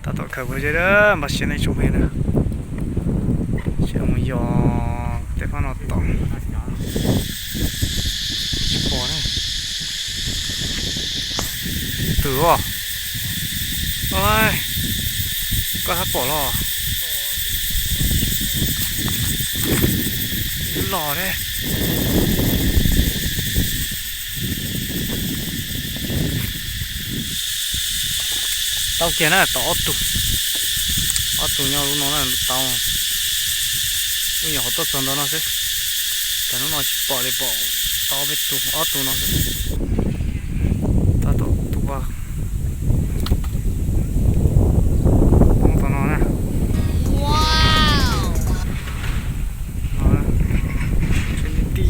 Tab tom khaws pov zeb na, npaj siab nej tsoom phooj ywg na. Ces mus yos tej pab no tom. Tsis pom ne. Twm os. Oi, koj hab pom los? Los ne. Tau kiag na, tau ob tug. Ob tug nyob lub no na, lub taub. Wb nyuam qhuav tuaj txog ntawm no xwb. Tam hnub no tsis pom li, pom tau ob peb tug, ob tug no xwb. Tab tom tua poob tom no na. No, tseem ti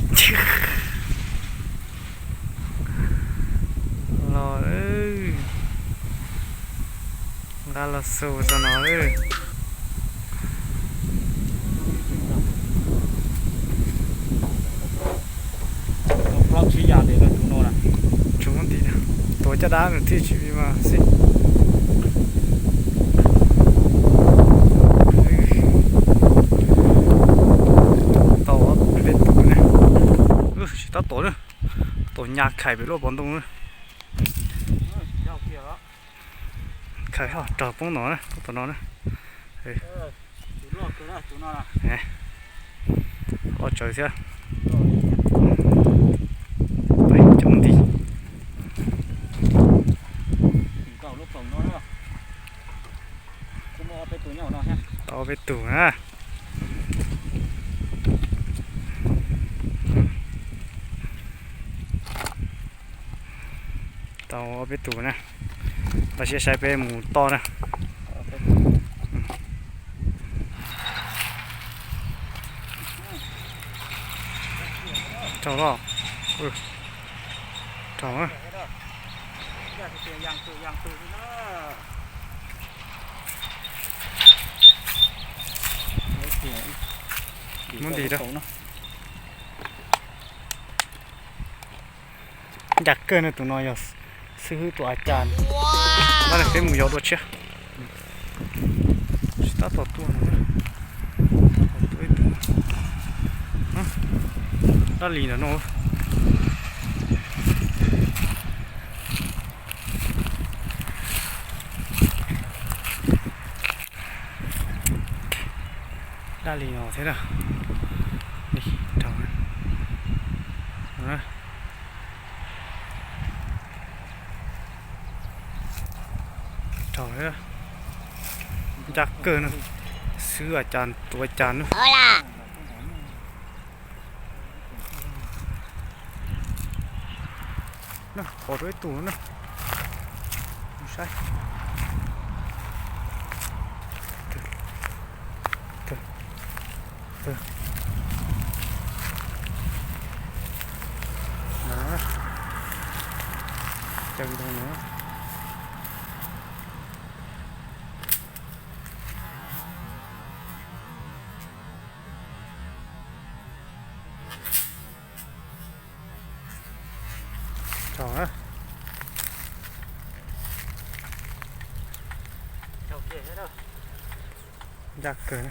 los, nqa los xu rau no. Plaub tsib yam tes rau tus no na. Tsuas muab ntim, tuav caj dab nws thiaj tsis mas xij. Tau ob peb tus ne. Tsis tab tom na, tom nyas khais pem luaj pov ntoo na. Khais ho raug poob no na, poob tom no na. Loj tsawv thiab. Peb cov nti. Tau ob peb tug na. Tau ob peb tus na. Npaj siab saib peb mus toj na. Raug los. Raug. Muab nti rau. Ncaj kawg no, tus no yog xib hwb tus a cas. Tab sis peb mus yos dua tshiab. Tsis tab tom tua no. Tab tom tua ib tug. Dab li ntawm no. Dab li no thiab na. Raug. Raug. Ncaj kawg no. Xib hwb a cas tua cas no. Na, pom dua ib tug na. Saib. Ceev ntau no. Tsaug na. Ncaj kawg na.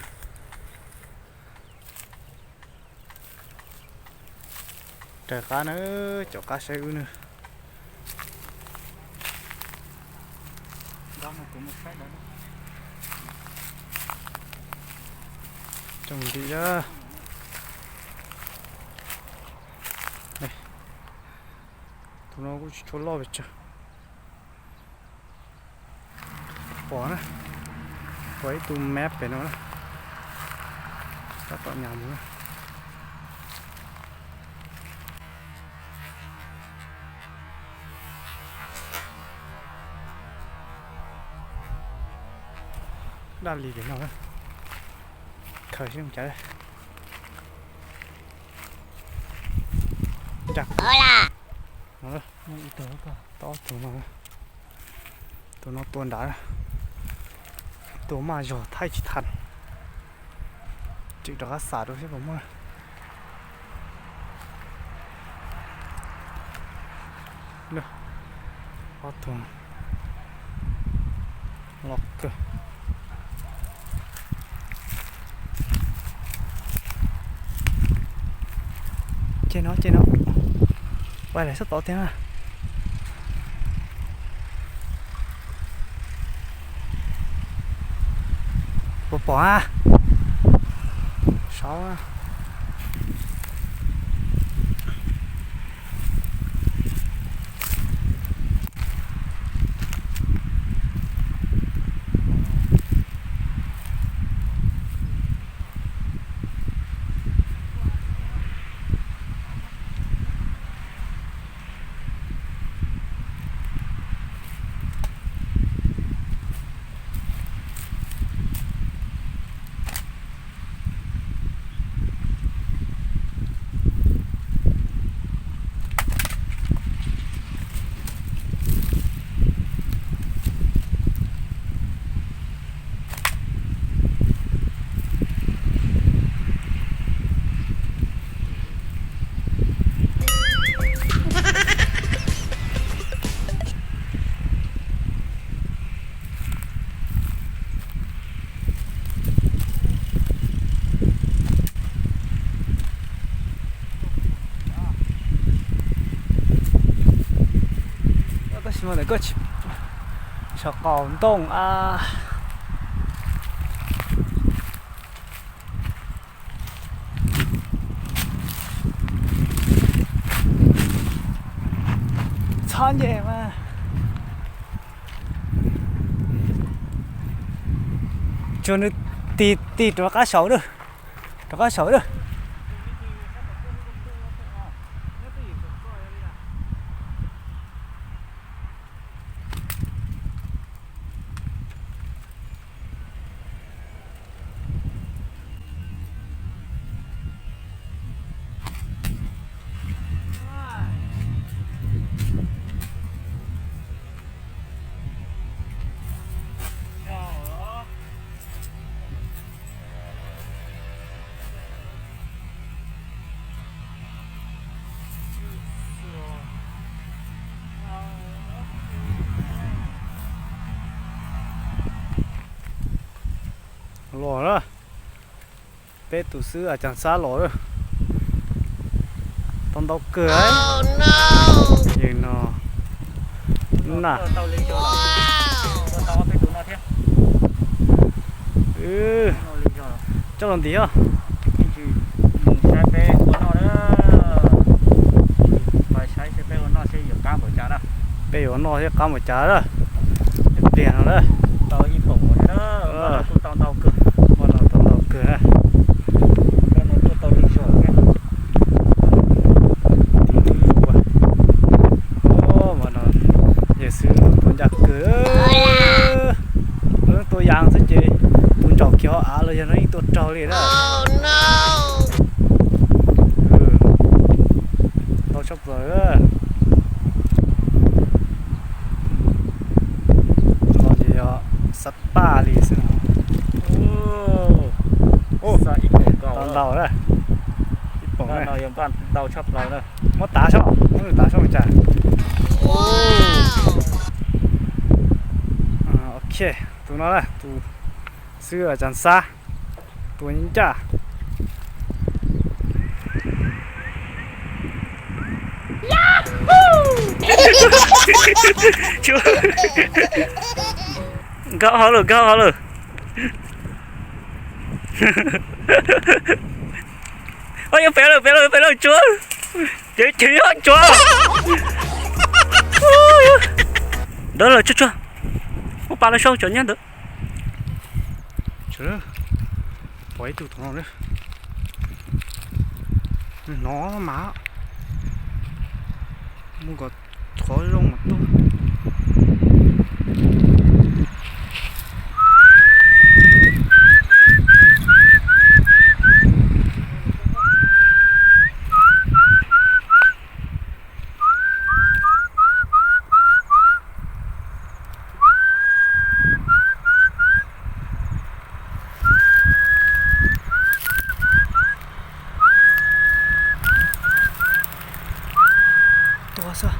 Raws qab na, caum qab saib wb na. Coj mus ntim na. Tus no kuj tsis tshua loj pes tsawg. Pom na, pom ib tug map pem no na. Tab tom nyas mus na. Dab li pem no na. Khaws seb mus cas. Tau ob tug no. Tus no tua nrad, tua maj zog thaij tsis tau. Tseem rov qab xam rau seb puas muaj. Ob tug. Los kawg. Ces no, ces no. Pais lawm sab tod tiag na. Puas pom a? Saud. Tab sis mas ntawm koj tsis, tshov qaum ntoo a. Txhob nce mas. Tsuas nws tig tig rov qab saud lawm, rov qab saud lawm. Los na, peb tus xib hwb A Cas Xab los lawm. Tau ntau kawg. Yog no, na. Coj los ntim os. Saib peb ua noj na. Saib peb ua noj seb yuav qab npaum cas na. Peb yuav noj seb qab npaum cas na. Pliag no na. Tau ib poom thiab na. Kuj tau ntau kawg. Ua no tau ntau kawg na. Tuaj tau li zog thiab. Yawm xwb tua ncaj kawg. Lawv tua yas xwb ces tus ntsaum kiag hauv av los yog no yeej tua raug li na. Ntau tshaj plaws. No ces yog xav paj li xwb no. Ntau ntau na. Ib poom na. Muab tav soj, muab tav soj cas. Ok, tus no na, tus xib hwb Cas Xab, tua ncaj. Nkag hauv lawm, nkag hauv lawm. Yog pem lawm, pem lawm, pem lawm, tsuag. Ces ces yog tsuag. Ntawd lawm, tsuag tsuag. Muab pas lawv sau cov nyob ntawd. Pom ib tug tom no, hnov mas mus kom qhov zoo mas tuaj. Tuag xwb.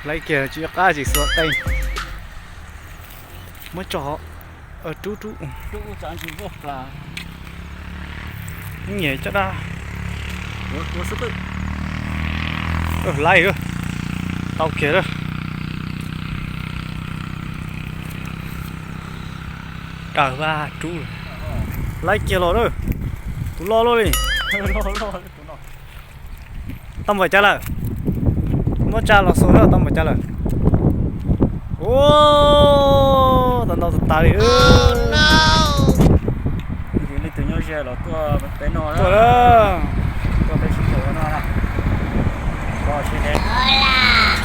Laib kiag tsis qab tsis xuas qeej. Muab tso. Rub rub. Nyiam coj dab. Laib. Tau kiag lawm. Daws vaj rub. Laib kiag los lawm. Tus loj loj li. Tau npaum cas lawm? Muab tsa los xus lawm, tau npaum cas lawm? Ua, tau ntau tas tas li. Leej twg nyob ze los tuaj peb noj. Tuaj lawm. Tuaj peb sib nrog noj na. Koj sib nrog.